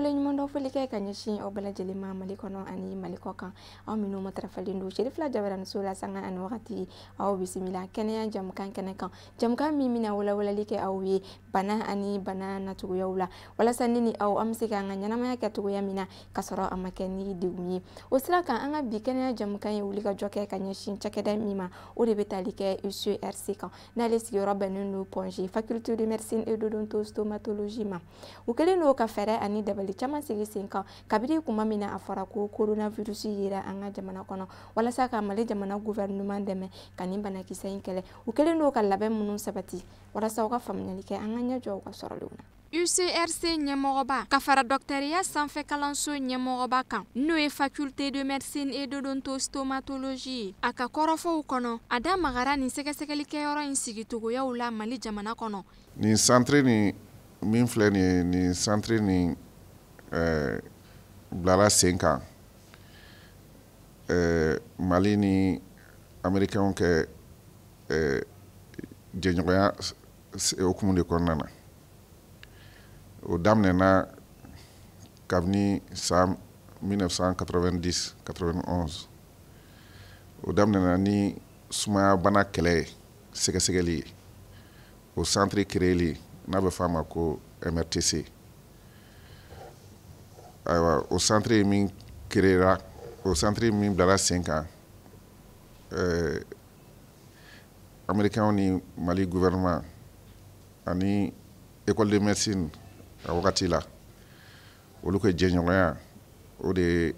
Waleɲuman dɔn foli kɛ ka ɲɛsin aw bɛɛ lajɛlen ma Mali kɔnɔ ani Mali kɔ kan, aw minnu matarafalen don Cherifla Jabaraninso la sanga ani wagati. Aw bisimila kɛnɛya jamukan kɛnɛ kan, jamukan min bɛna walawalali kɛ aw ye bana ani bana nacogoyaw la, walasa ni ni aw an bɛ se k'an ka ɲɛnamaya kɛ cogoya min na ka sɔrɔ a ma kɛ ni degun ye. O sira kan, an ka bi kɛnɛya jamukan ye wulikajɔ kɛ ka ɲɛsin cakɛda min ma, o de bɛ tali kɛ UCRC kan, n'ale sigiyɔrɔ bɛnnen don Point G, faculté de médecine et d'odontostomatologie ma. U kɛlen don ka fɛɛrɛ ani dabali caman sigi sen kan kabini kuma min na a fɔra ko coronavirus yera an ka jamana kɔnɔ, walasa ka Mali jamana gouvernement dɛmɛ ka nin banakisɛ in kɛlɛ. U kɛlen don ka labɛn minnu sabati walasa u ka faamuyali kɛ, an ka ɲɛ jɔ u ka sɔrɔlenw na. UCRC ɲɛmɔgɔba ka fara dɔgɔtɔrɔya sanfɛ kalanso ɲɛmɔgɔba kan, n'o ye faculté de médecine et d'odontostomatologie ye, a ka kɔrɔfɔw kɔnɔ, a da magara nin sɛgɛsɛgɛlikɛyɔrɔ in sigicogoyaw la Mali jamana kɔnɔ. Nin centre nin min filɛ nin ye, nin centre nin bilara sen kan Mali ni Américains kɛ jɛɲɔgɔnya hukumu de kɔnɔna na. O daminɛna kabini san 1990 91. O daminɛna ni sumaya bana kɛlɛ ye, sɛgɛsɛgɛli ye, o centre créeli n'a bɛ fɔ a ma ko MRTC. Ayiwa, o centre min créera, o centre min bilara sen kan, Américains ni Mali gouvernement ani école de médecine a wagati la, olu ka jɛɲɔgɔnya, o de ye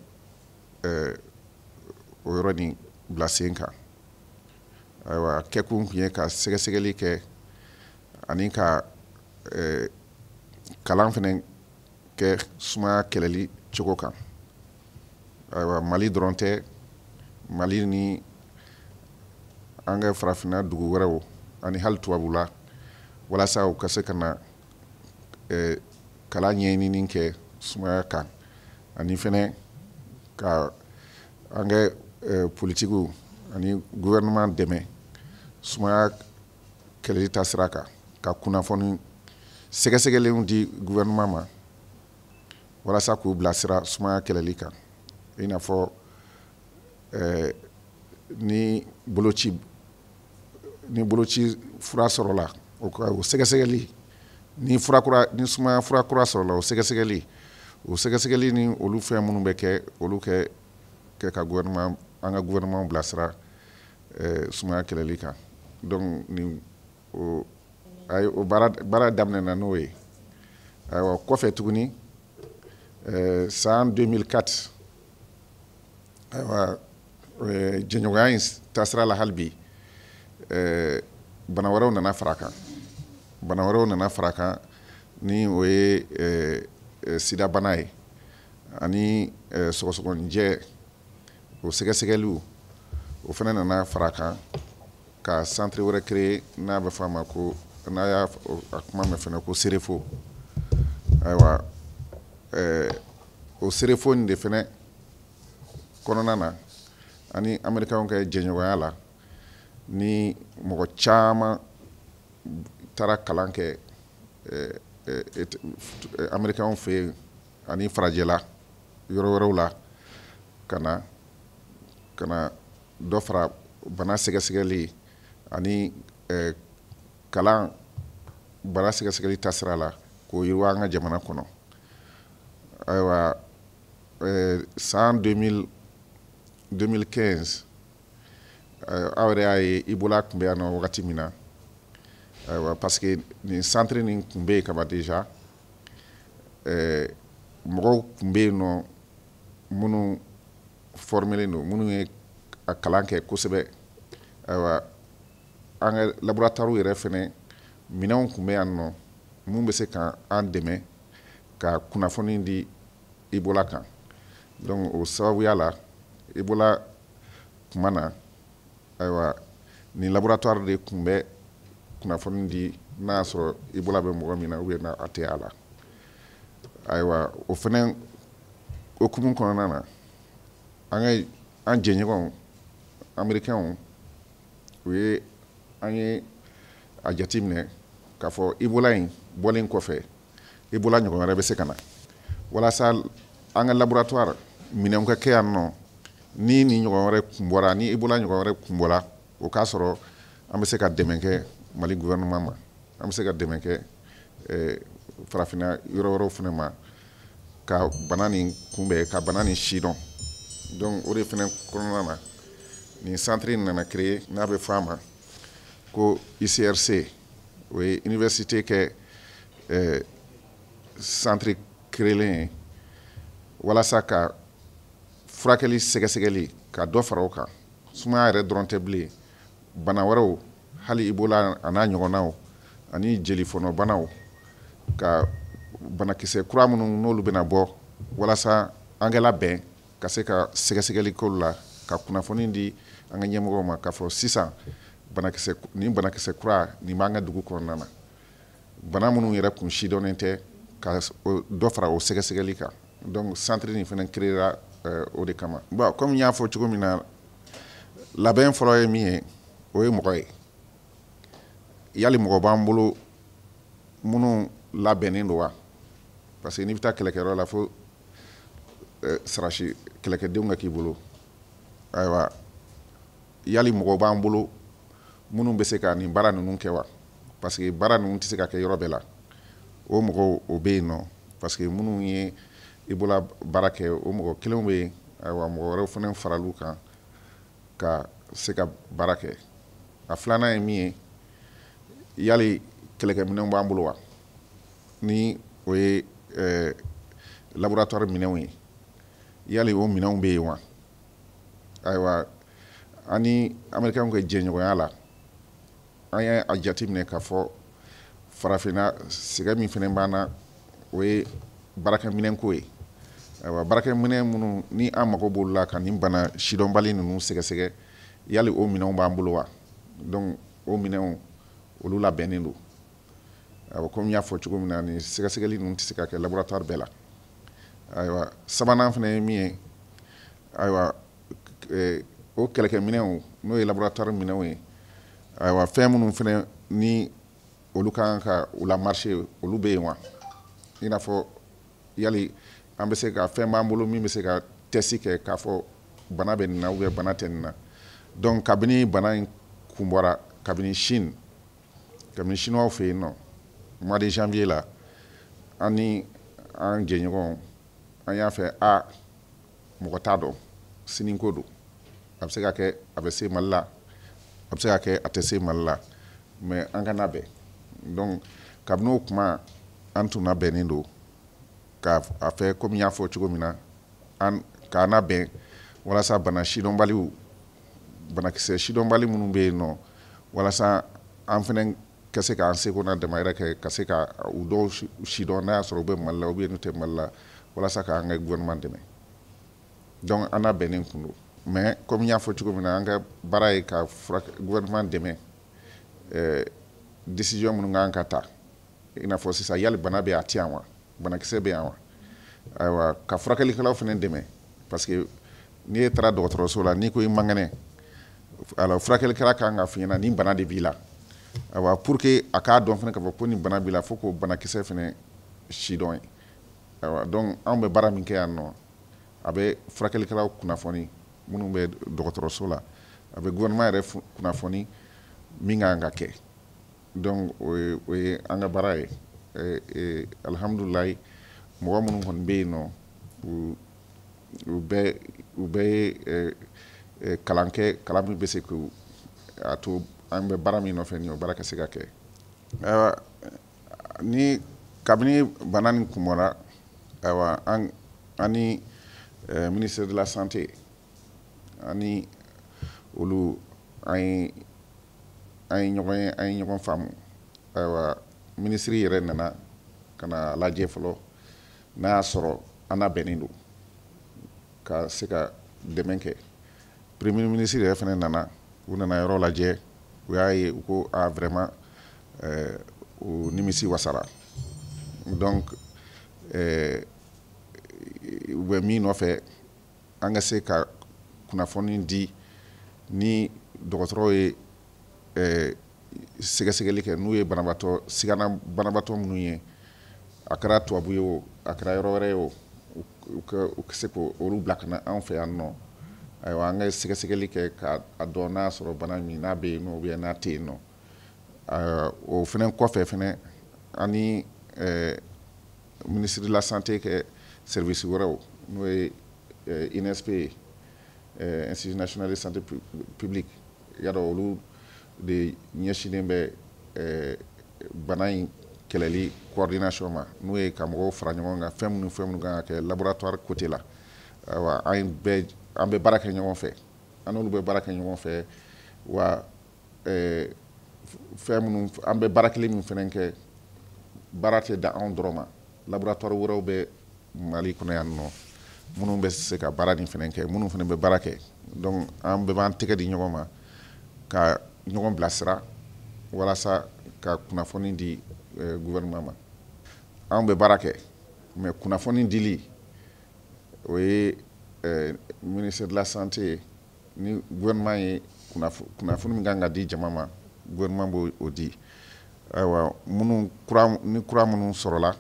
o yɔrɔ nin bila sen kan. Ayiwa, kɛkun tun ye ka sɛgɛsɛgɛli kɛ ani ka kalan fɛnɛ kɛ sumaya kɛlɛli cogo kan. Ayiwa, Mali dɔrɔn tɛ, Mali ni an ka farafinna dugu wɛrɛw ani hali tubabula, walasa u ka se ka na kalan ɲɛɲinini kɛ sumaya kan, ani fɛnɛ ka an ka politikiw ani gouvernement dɛmɛ sumaya kɛlɛli ta sira kan, ka kunnafoni sɛgɛsɛgɛlenw di gouvernement ma walasa k'u bilasira sumaya kɛlɛli kan, i n'a fɔ ni boloci fura sɔrɔla, o ka o sɛgɛsɛgɛli, ni fura kura, ni sumaya fura kura sɔrɔla, o sɛgɛsɛgɛli ni olu fɛn minnu bɛ kɛ, olu kɛ ka gouvernement, an ka gouvernement bilasira sumaya kɛlɛli kan. Donc ni o ayi, o baara daminɛna n'o ye. Ayiwa, kɔfɛ tuguni, san 2004, ayiwa, jɛɲɔgɔnya in taasira la, hali bi bana wɛrɛw nana fara a kan. Bana wɛrɛw nana fara a kan, ni o ye sida bana ye ani sɔgɔsɔgɔnijɛ, o sɛgɛsɛgɛliw, o fana nana fara a kan ka centre wɛrɛ créer n'a bɛ fɔ a ma ko, n'a y'a a kuma mɛn fana, ko CEREFO. Ayiwa, o CEREFO nin de fana kɔnɔna na, ani Américains ka jɛɲɔgɔnya la, ni mɔgɔ caman taara kalan kɛ Américains fɛ yen ani farajɛla yɔrɔ wɛrɛw la, ka na dɔ fara bana sɛgɛsɛgɛli ani kalan bana sɛgɛsɛgɛli taasira la k'o yiriwa an ka jamana kɔnɔ. Ayiwa, san 2000 2015, aw yɛrɛ y'a ye Ebola tun bɛ yan nɔ wagati min na. Ayiwa, parce que nin centre nin tun bɛ yen kaban déjà, mɔgɔw tun bɛ yen nɔ minnu formelen don, minnu ye a kalan kɛ kosɛbɛ. Ayiwa, an ka laboratoire yɛrɛ fɛnɛ minɛnw tun bɛ yan nɔ mun bɛ se ka an dɛmɛ ka kunnafoni di Ebola kan. Donc o sababuya la, Ebola tuma na, ayiwa, nin laboratoire de tun bɛ kunnafoni di n'a y'a sɔrɔ Ebola bɛ mɔgɔ min na ou bien n'a a tɛ a la. Ayiwa, o fɛnɛ hukumu kɔnɔna na, an ka an jɛɲɔgɔnw Américains, u ye an ye a jateminɛ k'a fɔ Ebola in bɔlen kɔfɛ, Ebola ɲɔgɔn wɛrɛ bɛ se ka na. Walasa an ka laboratoire minɛnw ka kɛ yan nɔ, ni nin ɲɔgɔn wɛrɛ kun bɔra, ni Ebola ɲɔgɔn wɛrɛ kun bɔra, o k'a sɔrɔ an bɛ se ka dɛmɛ kɛ Mali gouvernement ma, an bɛ se ka dɛmɛ kɛ farafinna yɔrɔ wɛrɛw fana ma ka bana nin kunbɛn, ka bana nin sidɔn. Donc o de fana kɔnɔna na nin centre in nana créer, n'a bɛ fɔ a ma ko ICRC. O ye université kɛ centre créelen ye walasa ka furakɛli sɛgɛsɛgɛli ka dɔ fara o kan. Sumaya yɛrɛ dɔrɔn tɛ bilen, bana wɛrɛw, hali Ebola a n'a ɲɔgɔnnaw ani jelifɔnɔbanaw, ka banakisɛ kura minnu n'olu bɛna bɔ, walasa an ka labɛn ka se ka sɛgɛsɛgɛli k'olu la, ka kunnafoni di an ka ɲɛmɔgɔw ma k'a fɔ sisan banakisɛ nin banakisɛ kura nin b'an ka dugu kɔnɔna na. Bana minnu yɛrɛ kun sidɔnnen tɛ, ka dɔ fara o sɛgɛsɛgɛli kan. Donc centre nin fana créera o de kama. Bon, comme n y'a fɔ cogo min na, labɛn fɔlɔ ye min ye, o ye mɔgɔ ye. Yali mɔgɔ b'an bolo minnu labɛnnen don wa? Parce que n'i bɛ taa kɛlɛkɛyɔrɔ la, fo sarasi kɛlɛkɛdenw ka k'i bolo. Ayiwa, yali mɔgɔ b'an bolo minnu bɛ se ka nin baara ninnu kɛ wa? Parce que baara ninnu tɛ se ka kɛ yɔrɔ bɛɛ la. O mɔgɔw o bɛ yen nɔ, parce que minnu ye Ebola baara kɛ, o mɔgɔ kelenw bɛ yen. Ayiwa, mɔgɔ wɛrɛw fana faral'u kan ka se ka baara kɛ. A filanan ye min ye, yali kɛlɛkɛminɛnw b'an bolo wa? Ni o ye laboratoire minɛnw ye, yali o minɛnw bɛ yen wa? Ayiwa, an ni américains ka jɛɲɔgɔnya la, an ye a jateminɛ k'a fɔ farafinna sɛgɛn min fana b'an na, o ye baarakɛminɛnko ye. Ayiwa, baarakɛminɛn minnu ni an mago b'olu la ka nin bana sidɔnbali ninnu sɛgɛsɛgɛ, yali o minɛnw b'an bolo wa? Donc o minɛnw olu labɛnnen don. Ayiwa, komi n y'a fɔ cogo min na, nin sɛgɛsɛgɛli ninnu tɛ se ka kɛ laboratoire bɛɛ la. Ayiwa, sabanan fana ye min ye, ayiwa, o kɛlɛkɛminɛnw n'o ye laboratoire minɛnw ye, ayiwa, fɛn minnu fana ni olu kan ka u la marché, olu bɛ yen wa? I n'a fɔ yali an bɛ se ka fɛn b'an bolo min bɛ se ka test kɛ k'a fɔ bana bɛ nin na ou bien bana tɛ nin na. Donc kabini bana in kun bɔra, kabini Chine, kabini chinois fɛ yen nɔ, mois de janvier la, an ni an jɛɲɔgɔnw an y'a fɛ a mɔgɔ t'a dɔn sini ko don, a bɛ se ka kɛ a bɛ se Mali la, a bɛ se ka kɛ a tɛ se Mali la, mais an ka labɛn. Donc kabini o kuma an tun labɛnnen don ka a fɛ, komi n y'a fɔ cogo min na, an k'an labɛn walasa bana sidɔnbaliw, banakisɛ sidɔnbali minnu bɛ yen nɔ, walasa an fana ka se k'an seko n'a damayira kɛ ka se ka u dɔw sidɔn, n'a y'a sɔrɔ u bɛ Mali la ou bien n'u tɛ Mali la, walasa k'an ka gouvernement dɛmɛ. Donc an labɛnnen kun don, mais comme n y'a fɔ cogo min na, an ka baara ye ka gouvernement dɛmɛ décision minnu kan ka ta, i n'a fɔ sisan yali bana bɛ a tɛ yan wa, banakisɛ bɛ yan wa. Ayiwa, ka furakɛlikɛlaw fana dɛmɛ, parce que n'i e taara dɔgɔtɔrɔso la, n'i ko i man kɛnɛ, alors furakɛlikɛla kan ka f'i ɲɛna nin bana de b'i la. Ayiwa, pour que a k'a dɔn fana k'a fɔ ko nin bana b'i la, fo k'o banakisɛ fana sidɔn ye. Ayiwa, donc anw bɛ baara min kɛ yan nɔ, a bɛ furakɛlikɛlaw kunnafoni minnu bɛ dɔgɔtɔrɔso la, a bɛ gouvernement yɛrɛ kunnafoni min kan ka kɛ. Donc o ye an ka baara ye. Alihamudulilayi, mɔgɔ minnu kɔni bɛ yen nɔ, u bɛɛ ye kalan kɛ, kalan min bɛ se k'u a to an bɛ baara min nɔfɛ nin, o baara ka se ka kɛ. Ayiwa, ni kabini bana nin kun bɔra, ayiwa, an ni ministère de la santé, ani olu an ye ɲɔgɔn ye, an ye ɲɔgɔn faamu. Ayiwa, minisiri yɛrɛ nana ka na lajɛ fɔlɔ n'a y'a sɔrɔ an labɛnnen don ka se ka dɛmɛ kɛ. Premier ministre yɛrɛ fana nana, u nana yɔrɔ lajɛ, u y'a ye, u ko a vraiment u nimisi wasara. Donc u bɛ min nɔfɛ, an ka se ka kunnafoni di ni dɔgɔtɔrɔw ye sɛgɛsɛgɛli kɛ, n'u ye banabaatɔ sigana banabaatɔ minnu ye, a kɛra tubabu ye o, a kɛra yɔrɔ wɛrɛ ye o, U ka se k'olu bila ka na anw fɛ yan nɔ. Ayiwa, an ka sɛgɛsɛgɛli kɛ k'a dɔn n'a sɔrɔ bana min n'a bɛ yen nɔ ou bien n'a tɛ yen nɔ. O fɛnɛ kɔfɛ fɛnɛ, ani ministre de la Santé kɛ service wɛrɛw, n'o ye INSP ye, Institut national de santé publique, y'a dɔn, olu de ɲɛsinnen bɛ bana in kɛlɛli coordination ma, n'o ye ka mɔgɔw fara ɲɔgɔn kan, fɛn minnu kan ka kɛ laboratoire côté la. Ayiwa, an bɛɛ an bɛ baara kɛ ɲɔgɔn fɛ, an n'olu bɛ baara kɛ ɲɔgɔn fɛ. Wa fɛn minnu an bɛ baara kelen min fɛnɛ kɛ, baara tɛ dan anw dɔrɔn ma. Laboratoire wɛrɛw bɛ Mali kɔnɔ yan nɔ minnu bɛ se ka baara nin fɛnɛ kɛ, minnu fɛnɛ bɛ baara kɛ. Donc an bɛɛ b'an tɛgɛ di ɲɔgɔn ma ka ɲɔgɔn bilasira walasa ka kunnafoni di gouvernement ma. Anw bɛ baara kɛ, mais kunnafoni dili, o ye ministère de la Santé ni gouvernement ye. Kunnafoni min kan ka di jama ma, gouvernement b'o o di. Ayiwa, minnu kura ni kura minnu sɔrɔla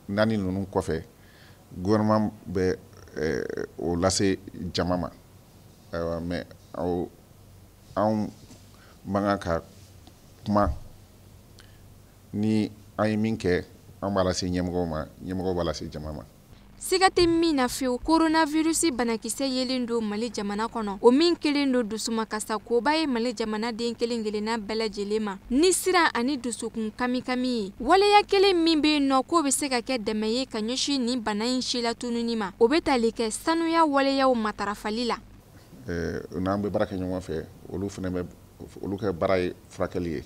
naani ninnu kɔfɛ, gouvernement bɛ o lase jama ma. Ayiwa, mais anw man kan ka kuma ni an ye min kɛ, an b'a lase ɲɛmɔgɔw ma, ɲɛmɔgɔw b'a lase jama ma. Siga tɛ min na fiyewu, koronavirusi banakisɛ yelen don Mali jamana kɔnɔ, o min kelen don dusumakasa koba ye Mali jamana den kelen kelenna bɛɛ lajɛlen ma ni siran ani dusukun kamikami ye. Waleya kelen min bɛ yen nɔ k'o bɛ se ka kɛ dɛmɛ ye ka ɲɛsin nin bana in si latununi ma, o bɛ tali kɛ sanuya waleyaw matarafali la. N'an bɛ baara kɛ ɲɔgɔn fɛ, olu fana bɛ olu kɛ baara ye furakɛli ye,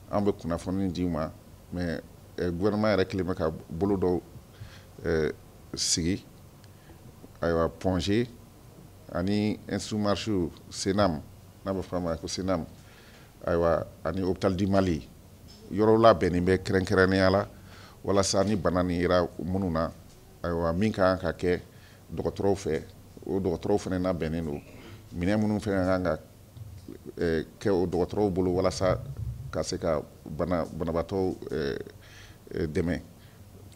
an bɛ kunnafoni di u ma. Mais gouvernement yɛrɛ kelen bɛ ka bolo dɔw sigi. Ayiwa, Point G ani Institut CNAM, n'a bɛ fɔ a ma ko CNAM, ayiwa, ani Hôpital du Mali, yɔrɔ labɛnnen bɛ kɛrɛnkɛrɛnnenya la walasa ni bana nin yera minnu na, ayiwa, min ka kan ka kɛ dɔgɔtɔrɔw fɛ, o dɔgɔtɔrɔw fana labɛnnen don. Minɛn minnu fana kan ka kɛ o dɔgɔtɔrɔw bolo walasa ka se ka banabaatɔw dɛmɛ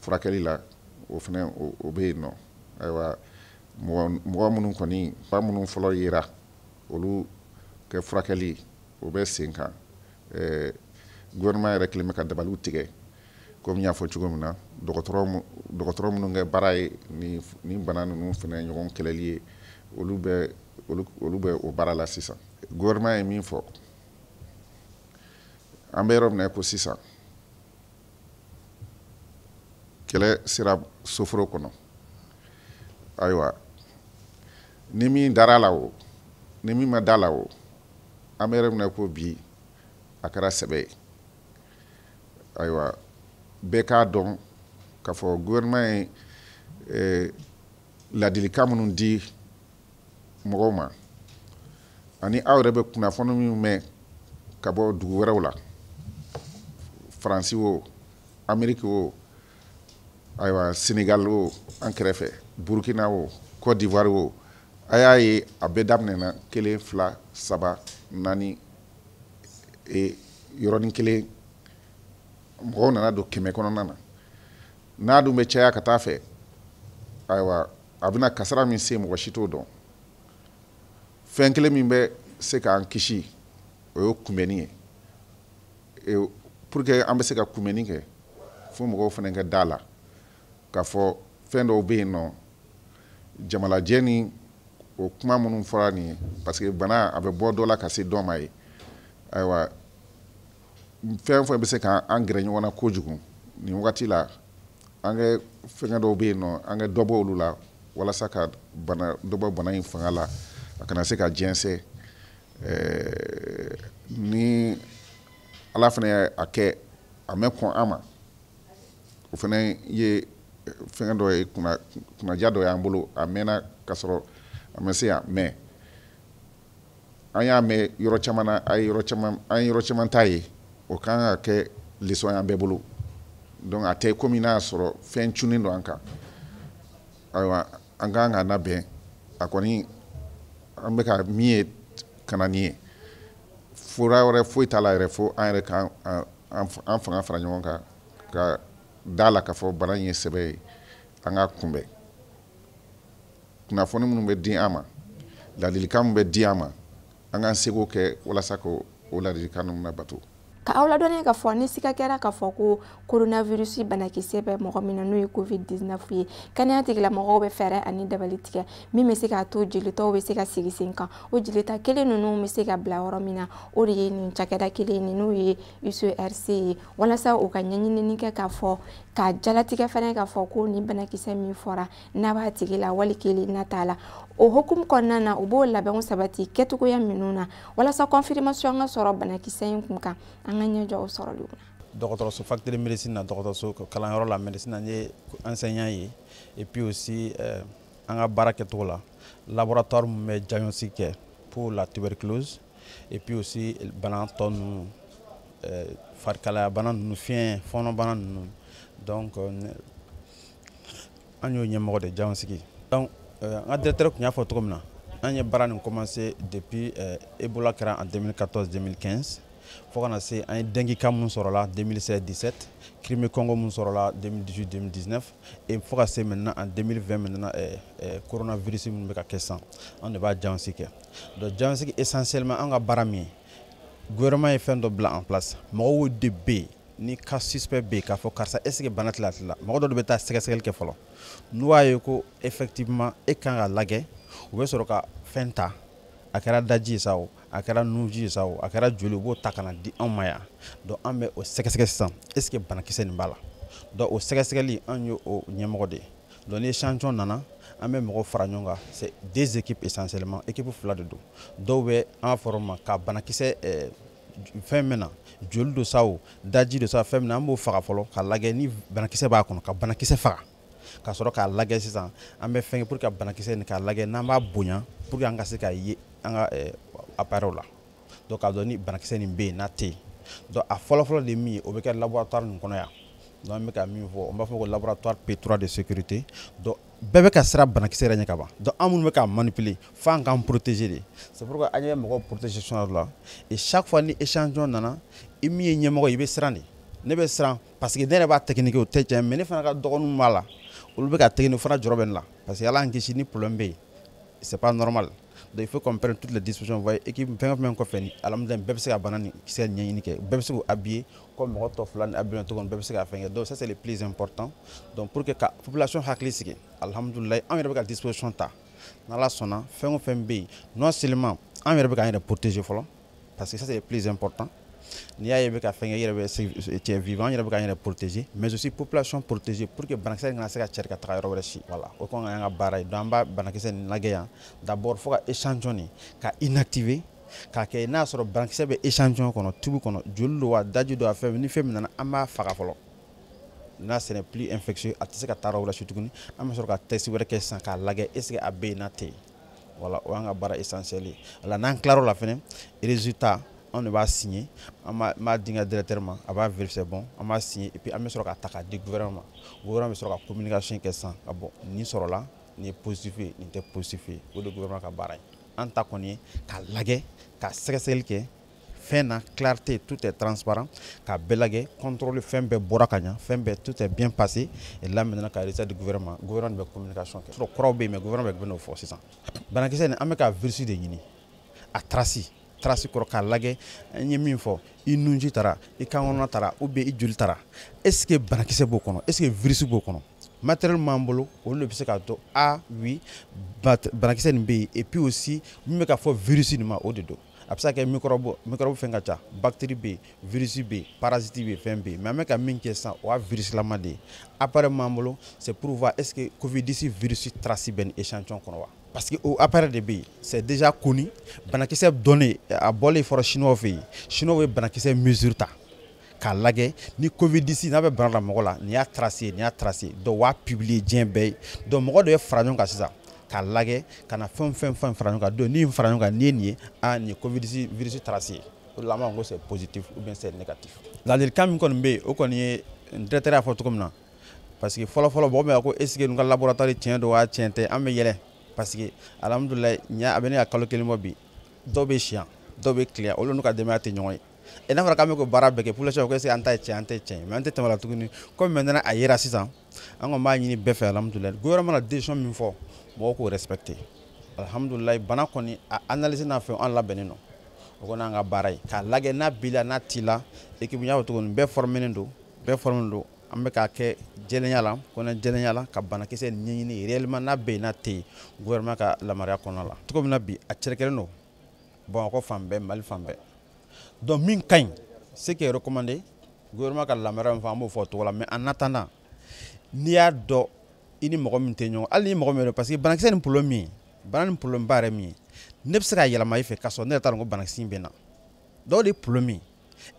furakɛli la, o fana o bɛ yen nɔ. Ayiwa, mɔgɔ minnu kɔni ba minnu fɔlɔ yera, olu kɛ furakɛli o bɛ sen kan. Gouvernement yɛrɛ kelen bɛ ka dabaliw tigɛ. Komi n y'a fɔ cogo min na, dɔgɔtɔrɔ minnu kɛ baara ye nin bana ninnu fana ɲɔgɔn kɛlɛli ye, olu bɛ o baara la sisan. Gouvernement ye min fɔ, an bɛ yɔrɔ min na ko sisan, kɛlɛ sera soforo kɔnɔ. Ayiwa, ni min dara la o, ni min ma da la o, an bɛ yɔrɔ min na ko bi, a kɛra sɛbɛ ye. Ayiwa, bɛɛ k'a dɔn k'a fɔ gouvernement ye ladilikan minnu di mɔgɔw ma, ani aw yɛrɛ bɛ kunnafoni min mɛn ka bɔ dugu wɛrɛw la, Faransi o, Ameriki o, ayiwa, Senegal o, an kɛrɛfɛ Burukina o, Côte d'Ivoire o, a y'a ye a bɛɛ daminɛna kelen, fila, saba, naani, yɔrɔnin kelen, mɔgɔw nana don 100 kɔnɔna na. N'a dun bɛ caya ka taa fɛ, ayiwa, a bɛna kasara min se, mɔgɔ si t'o dɔn. Fɛn kelen min bɛ se k'an kisi, o ye kunbɛnni ye. Pour que an bɛ se ka kunbɛnni kɛ, fo mɔgɔw fana ka da la k'a fɔ fɛn dɔw bɛ yen nɔ, jamalajɛ ni o kuma minnu fɔra nin ye, parce que bana a bɛ bɔ dɔ la ka se dɔ ma ye. Ayiwa, fɛn o fɛn bɛ se k'an gɛrɛ ɲɔgɔn na kojugu nin wagati la, an kɛ fɛngɛ dɔw bɛ yen nɔ, an ka dɔ bɔ olu la walasa ka bana dɔ bɔ bana in fanga la, a kana se ka jɛnsɛn. Ni Ala fana ye a kɛ a mɛ kɔn an ma, o fana ye fɛngɛ dɔ ye, kunnaja dɔ y'an bolo. A mɛnna ka sɔrɔ a ma se yan, mais an y'a mɛn yɔrɔ caman na, a ye yɔrɔ caman, an ye yɔrɔ caman ta ye, o kan ka kɛ leçon y'an bɛɛ bolo. Donc a tɛ komi n'a y'a sɔrɔ fɛn cunnen don an kan. Ayiwa, an kan ka labɛn. A kɔni, an bɛ ka min ye ka na nin ye, fura wɛrɛ foyi t'a la yɛrɛ, fo an yɛrɛ ka an fanga fara ɲɔgɔn kan ka da la k'a fɔ bana in ye sɛbɛ ye, an k'a kunbɛn. Kunnafoni minnu bɛ di an ma, ladilikan min bɛ di an ma, an k'an seko kɛ walasa k'o ladilikan ninnu labato. Ka aw ladɔnniya k'a fɔ ni siga kɛra k'a fɔ ko coronavirus banakisɛ bɛ mɔgɔ min na, n'o ye COVID-19 ye, kɛnɛya tigilamɔgɔw bɛ fɛɛrɛ ani dabali tigɛ min bɛ se k'a to jelitaw bɛ se ka sigi sen kan. O jelita kelen ninnu bɛ se ka bila yɔrɔ min na, o de ye nin cakɛda kelen nin, n'o ye UCRC ye, walasa u ka ɲɛɲinini kɛ k'a fɔ, ka jalatigɛ fɛnɛ k'a fɔ ko nin banakisɛ min fɔra n'a b'a tigi la wali kelen n'a t'a la. O hukumu kɔnɔna na, u b'o labɛnw sabati kɛcogoya minnu na walasa confirmation ka sɔrɔ banakisɛ in kun kan. An ka ɲɛ jɔ o sɔrɔliw na. Dɔgɔtɔrɔso faculté de médecine na, dɔgɔtɔrɔso kalanyɔrɔ la médecine na, n ye enseignant ye. Et puis aussi an ka baara kɛcogo la, laboratoire min bɛ diagnostic kɛ pour la tuberculose et puis aussi bana tɔ ninnu, farikalaya bana ninnu, fiɲɛ fɔɔnɔ bana ninnu, donc an y'o ɲɛmɔgɔ de diagnostic. Donc an ka directeur tun y'a fɔ cogo min na, an ye baara nin commencé depuis Ebola kɛra en 2014 2015, fo kana se an ye dengue cas mun sɔrɔla 2016 17, Crimée Congo mun sɔrɔla 2018 2019, et fo ka se maintenant en 2020 maintenant coronavirus minnu bɛ ka kɛ sisan, an de b'a diagnostic kɛ. Donc diagnostic essentiellement, an ka baara min ye, gouvernement ye fɛn dɔ bila en place, mɔgɔw de bɛ yen ni cas suspect bɛ yen k'a fɔ karisa, est ce que bana tila la, mɔgɔ dɔ de bɛ taa sɛgɛsɛgɛli kɛ fɔlɔ. N'u y'a ye ko effectivement e kan ka lajɛ, u bɛ sɔrɔ ka fɛn ta, a kɛra daji ye sa o, a kɛra nunji ye sa o, a kɛra joli, u b'o ta ka na di anw ma yan. Donc an bɛ o sɛgɛsɛgɛ sisan, est ce que banakisɛ nin b'a la. Donc o sɛgɛsɛgɛli, an ye o ɲɛmɔgɔ de ye. Donc ni échantillon nana, an bɛ mɔgɔw fara ɲɔgɔn kan, c'est deux équipes essentiellement, équipe fila de don. Dɔw bɛ an b'a fɔ o ma ka banakisɛ fɛn min na, joli don sa o, daji don sa, fɛn min na, an b'o faga fɔlɔ k'a lajɛ ni banakisɛ b'a kɔnɔ, ka banakisɛ faga, ka sɔrɔ k'a lajɛ sisan. An bɛ fɛn kɛ pour que ka banakisɛ nin k'a lajɛ n'an b'a bonya pour que an ka se k'a ye an ka appareil la, donc k'a dɔn ni banakisɛ nin bɛ yen n'a tɛ yen. Donc a fɔlɔ-fɔlɔ de ye min ye, o bɛ kɛ laboratoire nin kɔnɔ yan. Donc an bɛ ka min fɔ, an b'a fɔ ko laboratoire P3 de sécurité. Donc bɛɛ bɛ ka siran banakisɛ yɛrɛ ɲɛ ka ban. Donc an minnu bɛ k'a manipuler, f'an k'an protéger de. C'est pourquoi an ɲɛ bɛ mɔgɔw protection la. Et chaque fois ni échantillon nana, i min ye ɲɛmɔgɔ ye, i bɛ siran de. Ne bɛ siran parce que ne yɛrɛ b'a technique, o tɛ tiɲɛ, mais ne fana ka dɔgɔninw b'a la, olu bɛ ka technique fana, jɔrɔ bɛ ne la parce que Ala y'an kisi ni problème bɛ yen, c'est pas normal. Donc il faut qu'on prenne toutes les dispositions. Vous voyez, équipe fɛn o fɛn kɔfɛ ni alhamdulilayi, bɛɛ bɛ se ka bana ni kisɛ ɲɛɲini kɛ, bɛɛ bɛ se k'u habiller comme mɔgɔ tɔ fila ni habillé cogo min, bɛɛ bɛ se ka fɛn kɛ. Donc ça, c'est le plus important. Donc pour que ka population hakili sigi, alhamdulilayi, anw yɛrɛ bɛ ka disposition ta. N'Ala sɔnna, fɛn o fɛn bɛ yen, non seulement an yɛrɛ bɛ k'an yɛrɛ protéger fɔlɔ, parce que ça, c'est le plus important. N'i y'a ye i bɛ ka fɛn kɛ, i yɛrɛ bɛ, tu es vivant, yɛrɛ bɛ k'an yɛrɛ protéger, mais aussi population protéger pour que banakisɛ in kana se ka cari ka taga yɔrɔ wɛrɛ si. Voilà, o kɔni y'an ka baara ye. Donc an b'a banakisɛ nin lajɛ yan d'abord, fo ka échantillon nin ka inactiver, k'a kɛ n'a sɔrɔ banakisɛ bɛ échantillon kɔnɔ, tube kɔnɔ, joli don wa, daji don wa, fɛn ni fɛn min nana, an b'a faga fɔlɔ. N'a ce n'est plus infectieux, a tɛ se ka taa yɔrɔ wɛrɛ si tuguni. An bɛ sɔrɔ ka test wɛrɛ kɛ sisan k'a lajɛ est ce que a bɛ yen n'a tɛ yen. Voilà, o y'an ka baara essentiel ye. Voilà, n'an tilar'o la fɛnɛ, résultat, anw de b'a signer, an b'a di n ka directeur ma, a b'a vérifier, bon, an b'a signer, et puis an bɛ sɔrɔ ka ta k'a di gouvernement ma. Gouvernement bɛ sɔrɔ ka communication kɛ sisan ka bɔ nin sɔrɔla, nin ye positif ye, nin tɛ positif ye. O de ye gouvernement ka baara ye. An ta kɔni ye k'a lajɛ, ka sɛgɛsɛgɛli kɛ fɛn na, clarté, tout est transparent, k'a bɛɛ lajɛ, contrôle, fɛn bɛɛ bɔra ka ɲa, fɛn bɛɛ, tout est bien passé. Et là maintenant, ka résultat du gouvernement, gouvernement bɛ communication kɛ. Sɔrɔ kuraw bɛ yen, mais gouvernement bɛ n'o fɔ sisan. Banakisɛ nin, an bɛ ka virus de ɲini, a trace, trace kɔrɔ k'a lajɛ. An ye min fɔ, i nunji taara, i kan kɔnɔna taara, ou bien i joli taara, est ce que banakisɛ b'o kɔnɔ, est ce que virus b'o kɔnɔ? Matériel m'an bolo, olu de bɛ se k'a to, ah oui, banakisɛ nin bɛ yen. Et puis aussi, min bɛ ka fɔ virus nin ma, o de don. A bɛ se ka kɛ microbe, microbe fɛn ka ca, bactérie bɛ yen, virus bɛ yen, parasite bɛ yen, fɛn bɛ yen, mais an bɛ ka min kɛ sisan, o y'a virus lama de ye. Appareil m'an bolo, c'est pour voir est ce que Covid-19 virus trace bɛ nin échantillon kɔnɔ wa, parce que o appareil de bɛ yen, c'est déjà connu. Banakisɛ dɔnnen, a bɔlen fɔra chinois fɛ yen. Chinois bɛ banakisɛ mesure ta k'a lajɛ ni Covid-19 n'a bɛ bana la mɔgɔ la, nin y'a trace ye, nin y'a trace ye. Donc u b'a publier diɲɛ bɛɛ ye. Donc mɔgɔ dɔ ye fara ɲɔgɔn kan sisan k'a lajɛ ka na fɛn fɛn fɛn fara ɲɔgɔn kan. Donc ni fara ɲɔgɔn kan, n'i ye nin ye, ah, nin ye Covid-19 virus trace ye, o de la an b'a fɔ ko c'est positif ou bien c'est négatif. Ladilikan min kɔni bɛ yen, o kɔni ye n directeur y'a fɔ cogo min na, parce que fɔlɔ fɔlɔ, mɔgɔ min ko est ce que nin ka laboratoire tiɲɛ don wa, tiɲɛ tɛ, an bɛ yɛlɛ, parce que alhamdulilayi, ɲa a bɛ ne ka kalo kelen bɔ bi. Dɔw bɛ si yan, dɔw bɛ tile yan, olu n'u ka denbaya tɛ ɲɔgɔn ye. Et n'a fɔra k'an bɛ k'o baara bɛɛ kɛ population ko est-ce que an ta ye tiɲɛ an tɛ tiɲɛ mais an tɛ tɛmɛ la tuguni comme maintenant a yera sisan an kɔni b'a ɲini bɛɛ fɛ alhamdulilayi gouvernement na décision min fɔ mɔgɔw k'o respecter alhamdulilayi bana kɔni a analyse n'a fɛn an labɛnnen don o kɔni y'an ka baara ye k'a lajɛ n'a b'i la n'a t'i la équipe n y'a fɔ cogo min bɛɛ formé don bɛɛ formé don an bɛ k'a kɛ jɛlenya la kɔnɔ jɛlenya la ka banakisɛ ɲɛɲini réellement n'a bɛ yen n'a tɛ yen gouvernement ka lamariya kɔnɔna la cogo min na bi a cɛrɛkɛlen don Bamakɔ fan bɛɛ Mali fan bɛɛ donc min ka ɲi ce qui est recommandé gouvernement ka lamariya min fɔ an b'o fɔ o cogo la mais en attendant n'i y'a dɔn i ni mɔgɔ min tɛ ɲɔgɔn hali ni mɔgɔ min parce que banakisɛ ni problème min ye bana ni problème ba yɛrɛ min ye ne bɛ se ka yɛlɛma i fɛ k'a sɔrɔ ne yɛrɛ t'a dɔn ko banakisɛ in bɛ n na dɔw de ye problème ye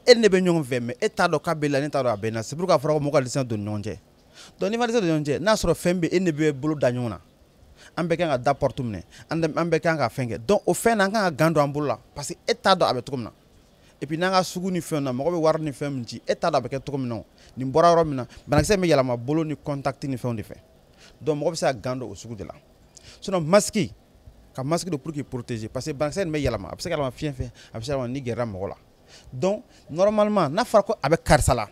e ni ne bɛ ɲɔgɔn fɛ mais e t'a dɔn k'a bɛ la ne t'a dɔn a bɛ n na c'est pourquoi a fɔra ko mɔgɔ ka distance don ni ɲɔgɔn cɛ donc n'i ma distance don ni ɲɔgɔn cɛ n'a sɔrɔ fɛn bɛ e ne bɛ bolo da ɲɔgɔn na an bɛɛ kan ka da porte minɛ an bɛɛ kan ka fɛn kɛ donc o fɛn na an kan ka gant don an bolo la parce que e t'a dɔn a bɛ cogo min na et puis n'an ka sugu ni fɛn na mɔgɔ bɛ wari ni fɛn min ci e t'a dɔn a bɛ kɛ cogo min na nin bɔra yɔrɔ min na banakisɛ bɛ yɛlɛma bolo ni contact ni fɛnw de fɛ donc mɔgɔ bɛ se ka gant don o sugu de la sinon masque ka masque don pour k'i protéger parce que banakisɛ nin bɛ yɛlɛma a bɛ se ka yɛlɛma fiɲɛ fɛ a bɛ se ka yɛlɛma ni gɛrɛla mɔgɔ la donc normalement n'a fɔra ko a bɛ karisa la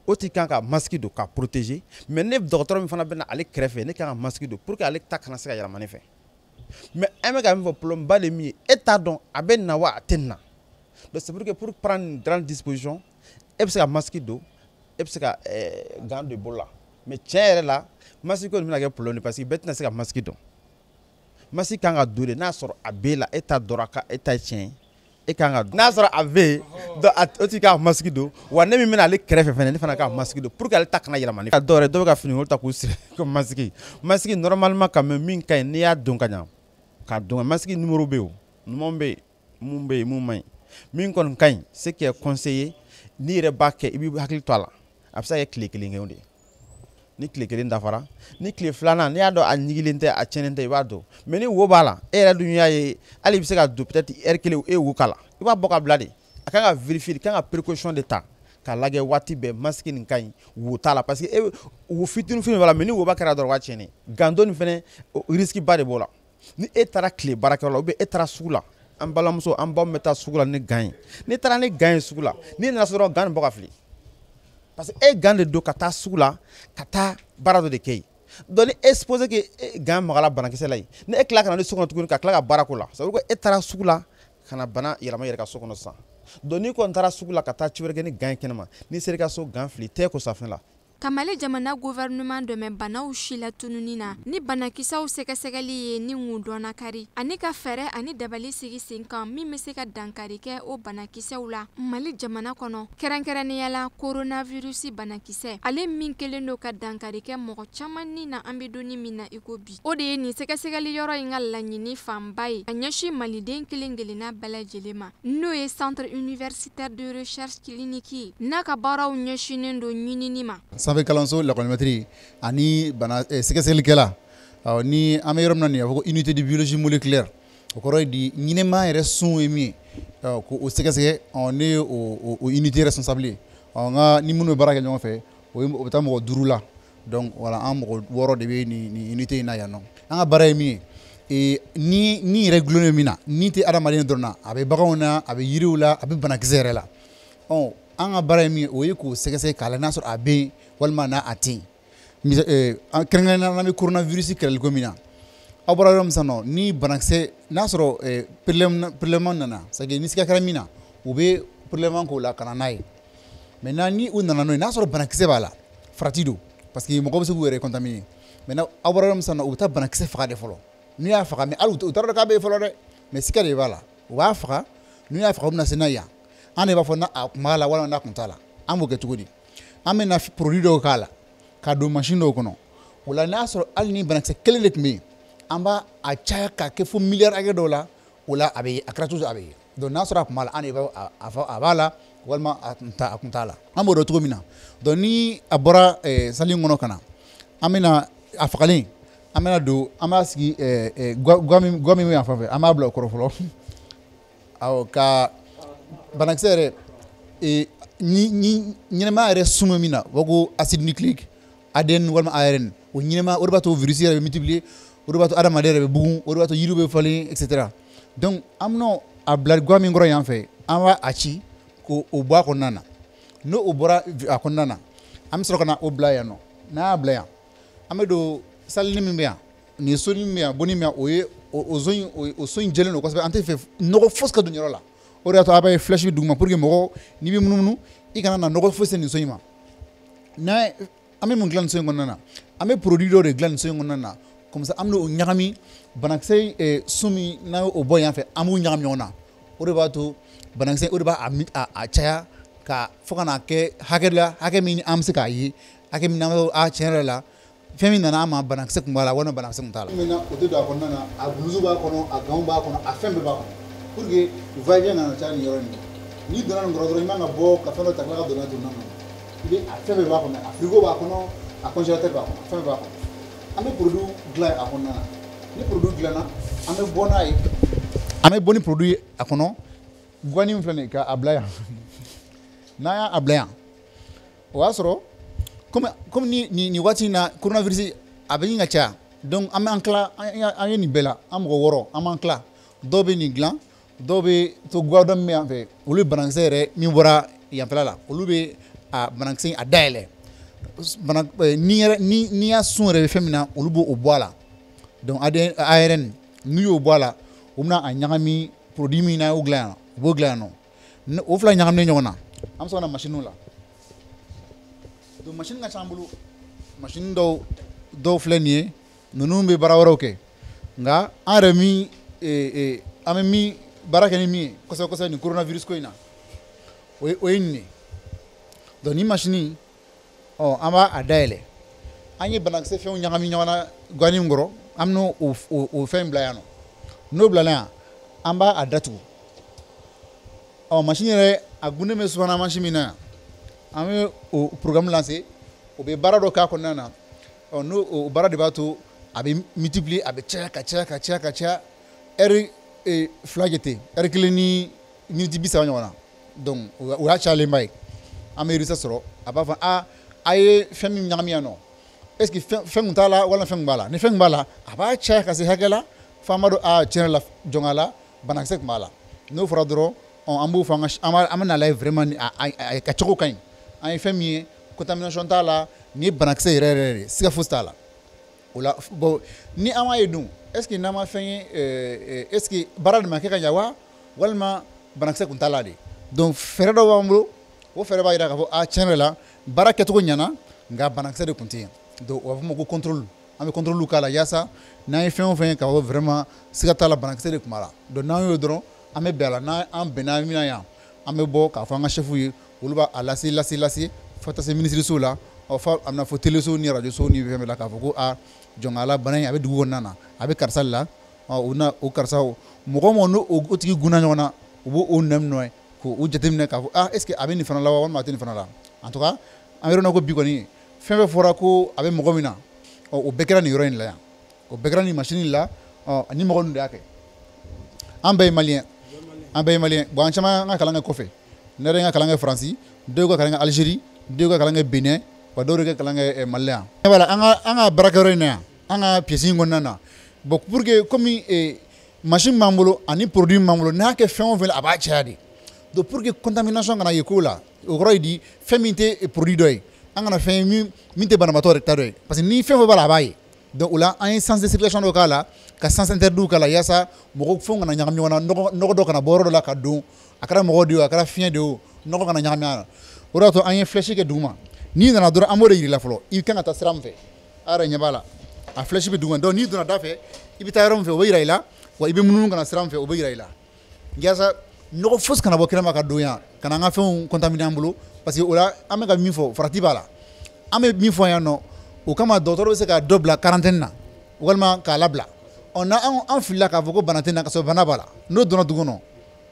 o tigi kan ka masque don ka protéger mais ne dɔgɔtɔrɔ min fana bɛ na ale kɛrɛfɛ ne kan ka masque don pour que ale ta kana se ka yɛlɛma ne fɛ mais an bɛ ka min fɔ problème ba de min ye e t'a dɔn a bɛ na wa a tɛ na donc c'est pour que pour prendre une grande disposition e bɛ se ka masque don e bɛ se ka gant don i bolo la mais tiɲɛ yɛrɛ la masque ko nin bɛna kɛ problème parce que bɛɛ tɛna se ka masque don masque kan ka don de n'a sɔrɔ a b'e la e ta dɔrɔn ka e ta ye tiɲɛ ye e kan ka n'a sɔrɔ a bɛ yen donc o tigi ka masque don wa ne min bɛna ale kɛrɛfɛ fɛnɛ ne fana ka masque don pour que ale ta kana yɛlɛma ne dɔw yɛrɛ dɔw bɛ ka fini ta k'u siri ko masque masque normalement quand même min ka ɲi n'i y'a don ka ɲa k'a don masque numéro bɛ yen o ɲuman bɛ yen mun bɛ yen mun man ɲi min kɔni ka ɲi ce qui est conseillé n'i yɛrɛ b'a kɛ i b'i hakili to a la a bɛ se ka kɛ tile kelen kɛ de ye ni tile kelen dafara ni tile filanan n'i y'a dɔn a ɲigilen tɛ a tiɲɛnen tɛ i b'a don mais ni wo b'a la e yɛrɛ dun y'a ye hali i bɛ se ka don peut-être heure kelen e ye wo k'a la i b'a bɔ ka bila de a kan ka vérifier i kan ka précaution de ta k'a lajɛ waati bɛɛ masque nin ka ɲi wo t'a la parce que e wo fitinin fitinin b'a la mais ni woba kɛra dɔrɔn o b'a tiɲɛ gant don nin fɛnɛ risque ba de b'o la ni e taara tile baarakɛyɔrɔ la ou bien e taara sugu la an balimamuso an baw bɛ taa sugu la ni gant ye n'i taara ni gant ye sugu la n'i nana sɔrɔ gant nin bɔ ka fili parce que e gant de don ka taa sugu la ka taa baara dɔ de kɛ yen donc ni e supposé que gant magala banakisɛ la yen ni e tila ka na ni so kɔnɔ tuguni ka tila ka baara k'o la ça veut dire que e taara sugu la ka na bana yɛlɛma i yɛrɛ ka so kɔnɔ sisan donc n'i kɔni taara sugu la ka taa ci wɛrɛ kɛ ni gant ye kɛnɛma n'i sera i ka so gant fili tɛgɛ ko safunɛ la. Ka Mali jamana gouvernement dɛmɛ banaw si latununi na ni banakisɛw sɛgɛsɛgɛli ye ni ŋun dɔnna kari ani ka fɛɛrɛ ani dabali sigi sen kan min bɛ se ka dankari kɛ o banakisɛw la Mali jamana kɔnɔ kɛrɛnkɛrɛnnenya la coronavirus banakisɛ ale min kɛlen don ka dankari kɛ mɔgɔ caman ni na an bɛ donni min na i ko bi o de ye nin sɛgɛsɛgɛli yɔrɔ in ka laɲini fanba ye ka ɲɛsin maliden kelen kelenna bɛɛ lajɛlen ma n'o ye centre universitaire de recherche clinique ye n'a ka baaraw ɲɛsinnen don ɲinini ma. Sanfɛ kalanso lakɔlimɛtiri ani bana sɛgɛsɛgɛlikɛla ni an bɛ yɔrɔ min na nin ye a fɔ ko unité de biologie moléculaire o kɔrɔ ye di ɲinɛma yɛrɛ sun ye min ye k'o sɛgɛsɛgɛ ne ye o unité responsable ye nka ni minnu bɛ baara kɛ ɲɔgɔn fɛ o bɛ taa mɔgɔ 5 la donc voilà an mɔgɔ 6 de bɛ nin unité in na yan nɔ an ka baara ye min ye ni yɛrɛ gulonnen min na ni tɛ adamaden dɔrɔn na a bɛ baganw na a bɛ yiriw la a bɛ banakisɛ yɛrɛ la an ka baara ye min ye o ye k'o sɛgɛsɛgɛ k'a la n'a sɔrɔ a bɛ yen walima n'a a tɛ yen kɛrɛnkɛrɛnnenya la n'an bɛ coronavirus kɛlɛli ko min na aw bɔra yɔrɔ min sisan nɔ ni banakisɛ n'a sɔrɔ prélèvement nana c'est à dire ni siga kɛra min na u bɛ prélèvement k'o la ka na n'a ye maintenant ni u nana n'o ye n'a sɔrɔ banakisɛ b'a la farati don parce que mɔgɔ bɛ se k'u yɛrɛ contaminer maintenant aw bɔra yɔrɔ min sisan nɔ u bɛ taa banakisɛ faga de fɔlɔ n'u y'a faga mais hali u t'a dɔn k'a bɛ yen fɔlɔ dɛ mais siga de b'a la u b'a faga n'u y'a faga u bɛna se n'a ye yan an de b'a fɔ n'a kun b'a la walima n'a kun t'a la an b'o kɛ cogo di an bɛ na produit dɔw k'a la ka don machine dɔw kɔnɔ o la n'a sɔrɔ hali ni banakisɛ kelen de tun bɛ yen an b'a a caya k'a kɛ fo miliyari hakɛ dɔw la o la a bɛ a kɛra cogo a bɛ ye donc n'a sɔrɔ a kun b'a la an de b'a a fɔ a b'a la walima a kun t'a la an b'o dɔn cogo min na donc ni a bɔra salle in kɔnɔ ka na an bɛ na a fagalen an bɛna don an b'a sigi gwa min bɛ yan fan fɛ an b'a bila o kɔrɔ fɔlɔ awɔ ka banakisɛ yɛrɛ ni ɲɛnɛmaya yɛrɛ sun min na u b'a ko acide nucléique ADN walima ARN o ɲɛnɛma o de b'a to virus yɛrɛ bɛ multiplier o de b'a to adamaden yɛrɛ bɛ bugun o de b'a to yiriw bɛ falen et cetera donc an bɛna a bila gwa min kɔrɔ yan fɛ an b'a a ci K'o bɔ a kɔnɔna na. N'o o bɔra a kɔnɔna na, an bɛ sɔrɔ ka na o bila yan nɔ. N'an y'a bila yan, an bɛ don salini min bɛ yan, nin soni min bɛ yan, bonni min bɛ yan, o ye o zone in, o so in jɛlen don kosɛbɛ. An tɛ fɛ nɔgɔ fosi ka don yɔrɔ la. O de y'a to a b'a ye flèche bɛ duguma pour que mɔgɔ n'i bɛ munumunu i kana na nɔgɔ fosi se nin so in ma. N'a an bɛ mun dilan nin so in kɔnɔna na, an bɛ produit dɔw de dilan nin so in kɔnɔna na, comme ça an bɛ o ɲagami banakisɛ sun min n'a y'o bɔ yan fɛ, an b'u ɲagami ɲɔgɔn na. O de b'a to banakisɛ o de b'a a caya ka fo ka n'a kɛ hakɛ la, hakɛ min an bɛ se k'a ye, hakɛ min n'an b'a a tiɲɛ yɛrɛ la fɛn min nana an ma, banakisɛ tun b'a la walima banakisɛ tun t'a la. Min na o tɛ don a kɔnɔna na, a blouse b'a kɔnɔ, a gants b'a kɔnɔ, a fɛn bɛɛ b'a kɔnɔ pour que va-et-vient kana caya nin yɔrɔ in na. N'i donna nin kɔrɔ dɔrɔn, i man ka bɔ ka fɛn dɔ ta ka tila ka don n'a ye don na. I bɛ a fɛn bɛɛ b'a kɔnɔ, a frigo b'a kɔnɔ, a congélateur b'a kɔnɔ, a fɛn bɛɛ b'a kɔnɔ. An bɛ produit dilan a kɔnɔna na. Ni produit dilanna, an bɛ bɔ n'a ye, an bɛ bɔ ni produit ye a kɔnɔ. Guwani min filɛ nin ye k'a bila yan, n'an y'a bila yan, o y'a sɔrɔ comme ni waati in na coronavirus a bɛ ɲini ka caya, donc an bɛ an tila, an ye nin bɛɛ la, an mɔgɔ 6 an b'an tila. Dɔw bɛ nin dilan, dɔw bɛ to guwa dɔ min bɛ yan fɛ, olu bɛ banakisɛ yɛrɛ min bɔra yanfɛla la, olu bɛ a banakisɛ a dayɛlɛ. Bana ni yɛrɛ ni n'i y'a sun yɛrɛ bɛ fɛn min na, olu b'o bɔ a la. Donc ARN n'u y'o bɔ a la, u bɛna a ɲagami produit min n'a y'o dilan yan, u b'o dilan yan nɔ. O fila ɲagaminen ɲɔgɔn na, an bɛ sɔrɔ ka na machine la. Donc machine ka ca an bolo, machine dɔw filɛ nin ye, ninnu bɛ baara wɛrɛw kɛ, nka an yɛrɛ min an bɛ min baara kɛ ni min ye kosɛbɛ kosɛbɛ nin coronavirus ko in na, o ye nin ye. Donc nin machine, ɔ an b'a dayɛlɛ, an ye banakisɛ fɛnw ɲagami ɲɔgɔn na guwani min kɔrɔ, an bɛ n'o fɛn bila yan nɔ. N'o bilala yan, an b'a datugu. Ɔ machine yɛrɛ a gunnen bɛ subahana mansin min na yan, an bɛ o programme lancer, o bɛ baara dɔ k'a kɔnɔna na. Ɔ n'o o baara de b'a to a bɛ multiplier, a bɛ caya ka caya ka caya ka caya, heure 2 jate, heure 1 ni minute 30 ɲɔgɔn na. Donc o y'a cayalenba ye. An bɛ résultat sɔrɔ, a b'a fɔ a ye fɛn min ɲagami yan nɔ, est ce que fɛn kun t'a la walima fɛn kun b'a la. Ni fɛn kun b'a la, a b'a caya ka se hakɛ la fo an b'a dɔn a tiɲɛ yɛrɛ la jɔnka la banakisɛ kun b'a la. N'o fɔra dɔrɔn, an b'o fɔ an bɛ n'a lajɛ vraiment a kɛcogo ka ɲi. An ye fɛn min ye, contamination t'a la, nin ye banakisɛ yɛrɛ yɛrɛ de ye, siga fosi t'a la. O la bon ni an m'a ye dun, est ce que n'an ma fɛn ye, est ce que baara nin ma kɛ ka ɲɛ wa, walima banakisɛ kun t'a la de. Donc fɛɛrɛ dɔ b'an bolo, o fɛɛrɛ b'a jira k'a fɔ a tiɲɛ yɛrɛ la baara kɛcogo ɲɛna, nka banakisɛ de kun tɛ yen. Donc o b'a fɔ ma ko contrôle, an bɛ contrôle k'a la yaasa n'an ye fɛn o fɛn ye k'a fɔ vraiment siga t'a la banakisɛ de kun b'a la. Donc n'an y'o ye dɔrɔn, an bɛ bɛn a la. N'an bɛnna min na yan, an bɛ bɔ k'a fɔ an ka chef ye, olu b'a lase lase lase fo ka taa se minisiriso la, ɔ fo a bɛna fɔ teleso ni radio ni fɛn bɛɛ la k'a fɔ ko a jɔnka la bana in a bɛ dugu kɔnɔna na, a bɛ karisa de la. Ɔ u na o karisa mɔgɔ mɔgɔ n'o o tigi gunna ɲɔgɔn na, u b'o o nɔ minɛ k'o jateminɛ k'a fɔ a est ce que a bɛ nin fana la wa walima a tɛ nin fana la. En tout cas an bɛ yɔrɔ min na ko bi kɔni, fɛn fɛn fɔra ko a bɛ mɔgɔ min na, ɔ o bɛɛ kɛra nin yɔrɔ in la yan, o bɛɛ kɛra nin machine la. Ɔ ni mɔgɔ ninnu de y'a kɛ. An bɛɛ ye malien, an bɛɛ ye malien. Bon an caman ka kalan kɛ kɔfɛ, ne yɛrɛ ka kalan kɛ Faransi, dɔw ka kalan kɛ Algérie, dɔw ka kalan kɛ Benin, wa dɔw de ka kalan kɛ Mali la yan. Voilà, an ka baarakɛyɔrɔ in na yan, an ka pièce in kɔnɔna na, bon pour que comme machine b'an bolo ani produit b'an bolo, n'a kɛ fɛn o fɛn la a b'a caya de. Donc pour que contamination kana ye ko la, o kɔrɔ ye di, fɛn min tɛ produit dɔ ye, an kana fɛn ye min tɛ banabaatɔ yɛrɛ ta dɔ ye, parce que ni fɛn fɛn b'a la a b'a ye. Donc o la an ye sens de circulation dɔ k'a la, ka sens interdit k'a la yaasa mɔgɔ fɛnw kana ɲagami ɲɔgɔn na, nɔgɔ dɔ kana bɔ yɔrɔ dɔ la ka don, a kɛra mɔgɔ de ye o, a kɛra fiɲɛ de ye o, nɔgɔ kana ɲagami a la. O de y'a to an ye flèche kɛ duguma. N'i nana dɔrɔn, an b'o de yir'i la fɔlɔ, i kan ka taa sira min fɛ, a yɛrɛ ɲɛ b'a la, a flèche bɛ duguma. Donc n'i donna da fɛ, i bɛ taa yɔrɔ min fɛ, o bɛ yira i la, wa i bɛ munumunu ka na sira min fɛ, o bɛ yira i la, yaasa nɔgɔ fosi kana bɔ kɛnɛma ka don yan ka na an ka fɛnw contaminer an bolo. Parce que o la an bɛ ka min fɔ, farati b'a la. An bɛ min fɔ yan nɔ, o kama dɔgɔtɔrɔ bɛ se ka dɔ bila quarantaine na walima k'a labila. Ɔ n'an filila k'a fɔ ko bana tɛ na ka sɔrɔ bana b'a la, n'o donna dugu kɔnɔ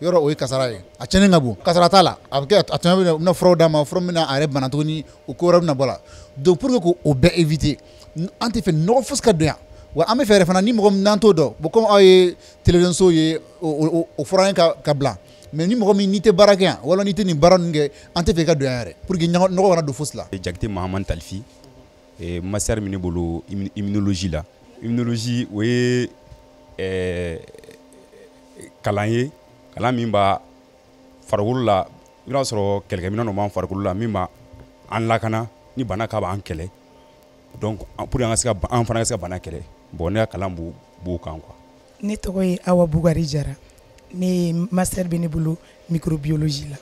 yɔrɔ, o ye kasara ye, a tiɲɛni ka bon, kasara t'a la, a bɛ kɛ a tɔɲɔ bɛ na, u bɛna furaw d'a ma, fura min bɛna a yɛrɛ bana tuguni, o ko wɛrɛ bɛna bɔ a la. Donc pour que k'o bɛɛ éviter, an tɛ fɛ nɔgɔ fosi ka don yan. Wa an bɛ fɛ yɛrɛ fana ni mɔgɔ min n'an t'o dɔn, bon comme aw ye télévision so ye, o fɔra an ye ka bila, mais ni mɔgɔ min n'i tɛ baara kɛ yan wala n'i tɛ nin baara ninnu kɛ, an tɛ fɛ i ka don yan yɛrɛ pour que nɔgɔ kana don fosi la. Jakite Mahamani Talifi, master min ne bolo immunologie la. Immunologie o ye kalan ye, kalan min b'a farikolo la I b'a sɔrɔ kɛlɛkɛminɛn dɔ b'an farikolo la min b'an lakana ni bana k'a b'an kɛlɛ. Donc pour an ka se ka an fana ka se ka bana kɛlɛ. Bon, ne ka kalan b'o kan quoi. Ne tɔgɔ ye Awa Bugari Jara. Ne ye master bɛ ne bolo microbiologie la.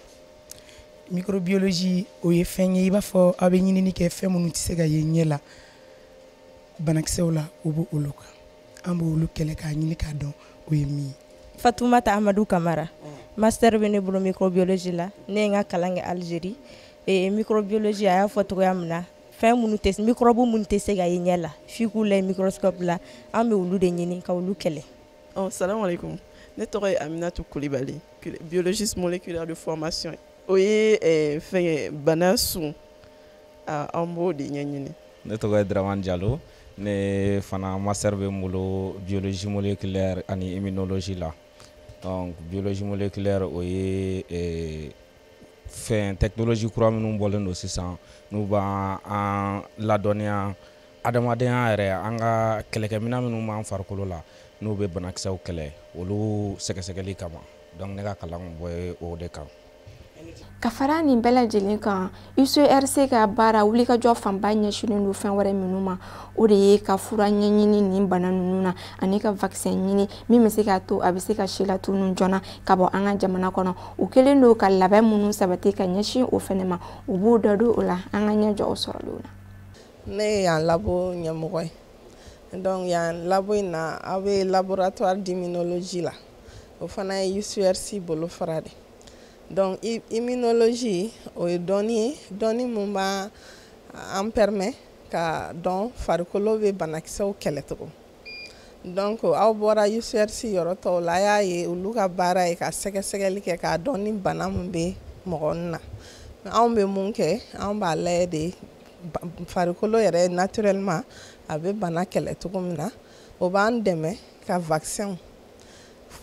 Microbiologie, o ye fɛn ye, i b'a fɔ aw bɛ ɲinini kɛ fɛn minnu tɛ se ka ye ɲɛ la, banakisɛw la, o b'o olu kan. An b'olu kɛlɛ k'a ɲini k'a dɔn o ye min ye. Fatoumata Amadou Kamara, master bɛ ne bolo microbiologie la. Ne ye n ka kalan kɛ Algérie. Et microbiologie, a y'a fɔ cogoya min na, fɛn minnu tɛ, microbe minnu tɛ se ka ye ɲɛ la, f'i k'u lajɛ microscope la, an bɛ olu de ɲini ka olu kɛlɛ. Oh, salam alaikum. Ne tɔgɔ ye Aminatou Coulibaly, biologiste moléculaire de formation. O ye fɛngɛ bana sun, an b'o de ɲɛɲini. Ne tɔgɔ ye Dramane Diallo. Ne fana master bɛ n bolo biologie moléculaire ani immunologie la. Donc biologie moléculaire, o ye fɛn technologie kura minnu bɔlen don sisan, n'u b'an an ladɔnniya adamadenya yɛrɛ, an ka kɛlɛkɛminɛn minnu b'an farikolo la, n'u bɛ banakisɛw kɛlɛ, olu sɛgɛsɛgɛli kama. Donc ne ka kalan bɔ o de kan. Ka fara nin bɛɛ lajɛlen kan, UCRC ka baara wulikajɔ fanba ɲɛsinnen don fɛn wɛrɛ minnu ma, o de ye ka fura ɲɛɲini nin bana ninnu na ani ka vaccin ɲini min bɛ se k'a to a bɛ se ka si latunu joona ka bɔ an ka jamana kɔnɔ. U kɛlen don ka labɛn minnu sabati ka ɲɛsin o fɛnɛ ma, u b'u dɔ don o la. An ka ɲɛ jɔ o sɔrɔlenw na. Ne ye yan labo ɲɛmɔgɔ ye. Donc yan labo in na, aw bɛ laboratoire d'immunologie la, o fana ye UCRC bolofara de. Donc immunologie, o ye dɔnni ye, dɔnni mun b'a an permet ka dɔn farikolo bɛ banakisɛw kɛlɛ cogo. Donc aw bɔra UCRC yɔrɔ tɔw la, a y'a ye olu ka baara ye ka sɛgɛsɛgɛli kɛ k'a dɔn ni bana mun bɛ mɔgɔ na. Anw bɛ mun kɛ? Anw b'a lajɛ de farikolo yɛrɛ naturellement a bɛ bana kɛlɛ cogo min na. O b'an dɛmɛ ka vaccin,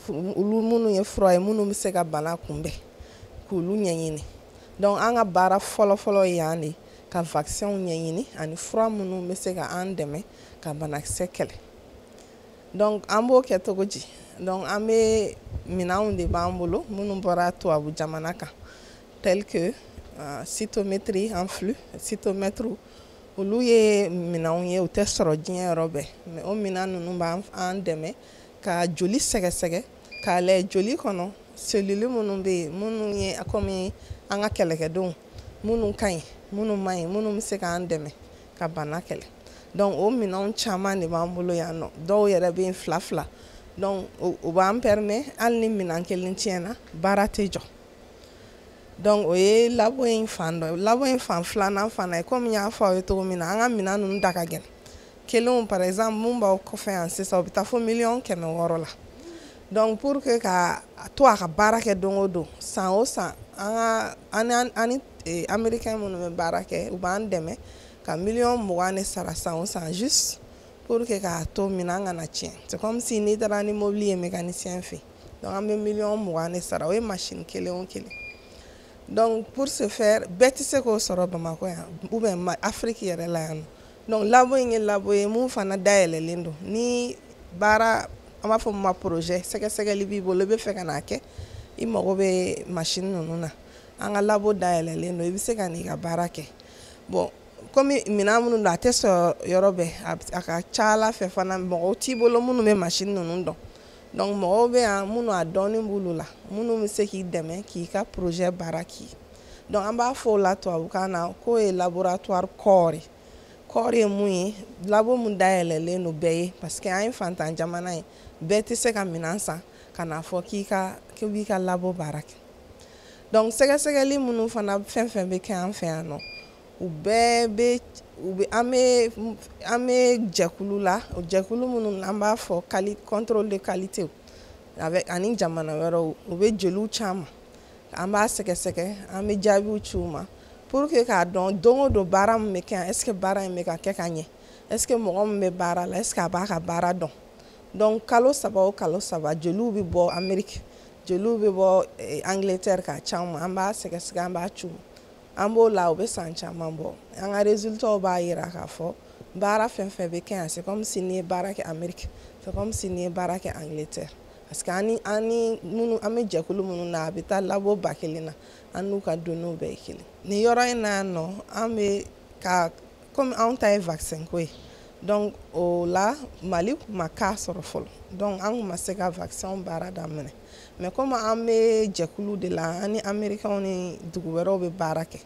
olu minnu ye fura ye minnu bɛ se ka bana kunbɛn, k'olu ɲɛɲini. Donc an ka baara fɔlɔ-fɔlɔ ye yan de ka vaccin ɲɛɲini ani fura minnu bɛ se ka an dɛmɛ ka banakisɛ kɛlɛ. Donc an b'o kɛ cogo di? Donc an bɛ minɛnw de b'an bolo minnu bɔra tubabu jamana kan, tel que cytométrie en flux, cytomètre. Olu ye minɛnw ye, u tɛ sɔrɔ diɲɛ yɔrɔ bɛɛ, mais o minɛn ninnu b'an dɛmɛ ka joli sɛgɛsɛgɛ k'a lajɛ joli kɔnɔ cellule minnu bɛ yen, minnu ye komi an ka kɛlɛkɛdenw, minnu ka ɲi, minnu man ɲi, minnu bɛ se k'an dɛmɛ ka bana kɛlɛ. Donc o minɛnw caman de b'an bolo yan nɔ, dɔw yɛrɛ bɛ yen fila fila. Donc o b'an permet, hali ni minɛn kelen tiɲɛna, baara tɛ jɔ. Donc o ye labo in fan dɔ ye. Labo in fan filanan fana ye, komi n y'a fɔ aw ye cogo min na, an ka minɛn ninnu da ka gɛlɛn. Kelenw, par exemple, mun b'aw kɔfɛ yan sisan, o bɛ taa fo miliyɔn 600 la. Donc pour que ka to a ka baara kɛ don o don, san o san, an ka an ni américain minnu bɛ baara kɛ, u b'an dɛmɛ ka miliyɔn 20 de sara san o san, juste pour que k'a to minɛn kana tiɲɛ. C'est comme si n'i taara ni mobili ye mécanicien fɛ yen. Donc an bɛ miliyɔn 20 de sara, o ye machine kelen o kelen. Donc pour ce faire, bɛɛ tɛ se k'o sɔrɔ Bamakɔ yan ou bien Afrique yɛrɛ la yan nɔ. Donc labo in ye labo ye mun fana dayɛlɛlen don ni baara, an b'a fɔ min ma projet, sɛgɛsɛgɛli b'i bolo, i bɛ fɛ ka n'a kɛ, i mago bɛ machine ninnu na, an ka labo dayɛlɛlen don, i bɛ se ka n'i ka baara kɛ. Bon, komi minɛn minnu don, a tɛ sɔrɔ yɔrɔ bɛɛ, a ka ca Ala fɛ fana mɔgɔw t'i bolo minnu bɛ machine ninnu dɔn. Donc mɔgɔw bɛ yan minnu a dɔnni b'olu la, minnu bɛ se k'i dɛmɛ k'i ka projet baara k'i. Donc an b'a fɔ o la tubabukan na k'o ye laboratoire corps ye. Corps ye mun ye? Labo mun dayɛlɛlen don bɛɛ ye, parce que an ye fantan jamana ye, bɛɛ tɛ se ka minɛn san ka n'a fɔ k'i b'i ka labo baara kɛ. Donc sɛgɛsɛgɛli minnu fana fɛn fɛn bɛ kɛ an fɛ yan nɔ, u bɛɛ bɛ u bɛ an bɛ jɛkulu la, o jɛkulu minnu an b'a fɔ contrôle de qualité avec ani jamana wɛrɛw, u bɛ joliw c'an ma, an b'a sɛgɛsɛgɛ, an bɛ jaabiw ci u ma pour que k'a dɔn don o don baara min bɛ kɛ yan, est ce que baara in bɛ ka kɛ ka ɲɛ, est ce que mɔgɔ min bɛ baara la, est ce que a b'a ka baara dɔn. Donc kalo saba o kalo saba, joliw bɛ bɔ Amérique, joliw bɛ bɔ Angleterre k'a c'an ma, an b'a sɛgɛsɛgɛ, an b'a ci u ma. An b'o la, o bɛ san caman bɔ. An ka résultats b'a yira k'a fɔ baara fɛn fɛn bɛ kɛ yan, c'est comme si n'i ye baara kɛ Amérique, c'est comme si n'i ye baara kɛ Angleterre. Parce que an ni minnu an bɛ jɛkulu minnu na, a bɛ taa labo 1000 na, an n'u ka données bɛɛ ye kelen. Nin yɔrɔ in na yan nɔ, an bɛ ka komi anw ta ye vaccin ko ye, donc o la Mali tun ma cas sɔrɔ fɔlɔ, donc an tun ma se ka vaccin baara daminɛ. Mais komi an bɛ jɛkulu de la, an ni Américains ni dugu wɛrɛw bɛ baara kɛ,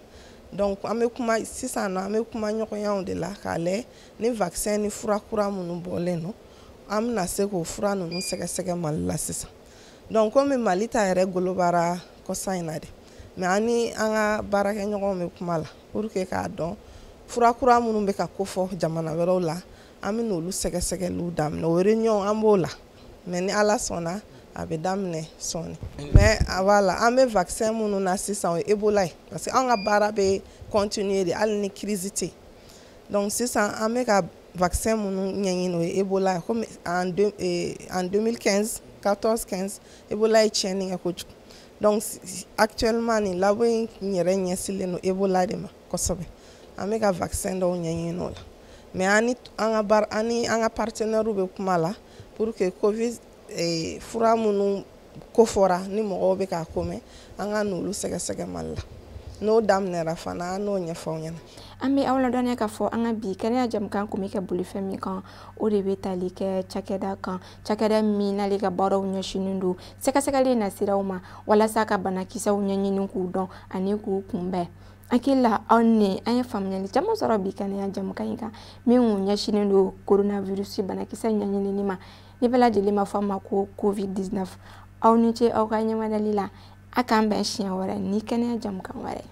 donc an bɛ kuma sisan nɔ, an bɛ kuma ɲɔgɔnyaw de la k'a lajɛ ni vaccin ni fura kura minnu bɔlen don, an bɛna se k'o fura ninnu sɛgɛsɛgɛ Mali la sisan. Donc komi Mali ta yɛrɛ golobara kɔsa in na de, mais an ni an ka baarakɛɲɔgɔnw bɛ kuma la pour que k'a dɔn fura kura minnu bɛ ka kofɔ jamana wɛrɛw la, an bɛ n'olu sɛgɛsɛgɛliw daminɛ. O réunion an b'o la, mais ni Ala sɔnna, a bɛ daminɛ sɔɔni. Mais voilà, an bɛ vaccin minnu na sisan, o ye Ebola ye, parce que anw ka baara bɛ continuer de hali ni crise tɛ yen. Donc sisan an bɛ ka vaccin minnu ɲɛɲini, o ye Ebola ye. Komi en 2015, 14, 15, Ebola ye tiɲɛni kɛ kojugu, donc actuellement nin labo in yɛrɛ ɲɛsinlen don Ebola de ma kosɛbɛ. An bɛ ka vaccin dɔw ɲɛɲini o la, mais an ni an ka baara, an ni an ka partenaires bɛ kuma la pour que Covid fura minnu kofɔra ni mɔgɔw bɛ k'a ko mɛn, an ka n'olu sɛgɛsɛgɛ Mali la. N'o daminɛra fana, an n'o ɲɛfɔ aw ɲɛna. An bɛ aw ladɔnniya k'a fɔ an ka bi kɛnɛya jamukan kun bɛ kɛ bolifɛn min kan, o de bɛ tali kɛ cakɛda kan, cakɛda min n'ale ka baaraw ɲɛsinnen don sɛgɛsɛgɛli nasiraw ma walasa ka banakisɛw ɲɛɲini k'u dɔn ani k'u kunbɛn. Hakili la aw ni an ye faamuyali caman sɔrɔ bi kɛnɛya jamukan in kan, min kun ɲɛsinnen don coronavirus banakisɛ ɲɛɲinini ma, ni bɛɛ lajɛlen ma fɔ a ma ko Covid 19. Aw ni ce aw ka ɲɛmadali la. A k'an bɛn siɲɛ wɛrɛ ni kɛnɛya jamukan wɛrɛ.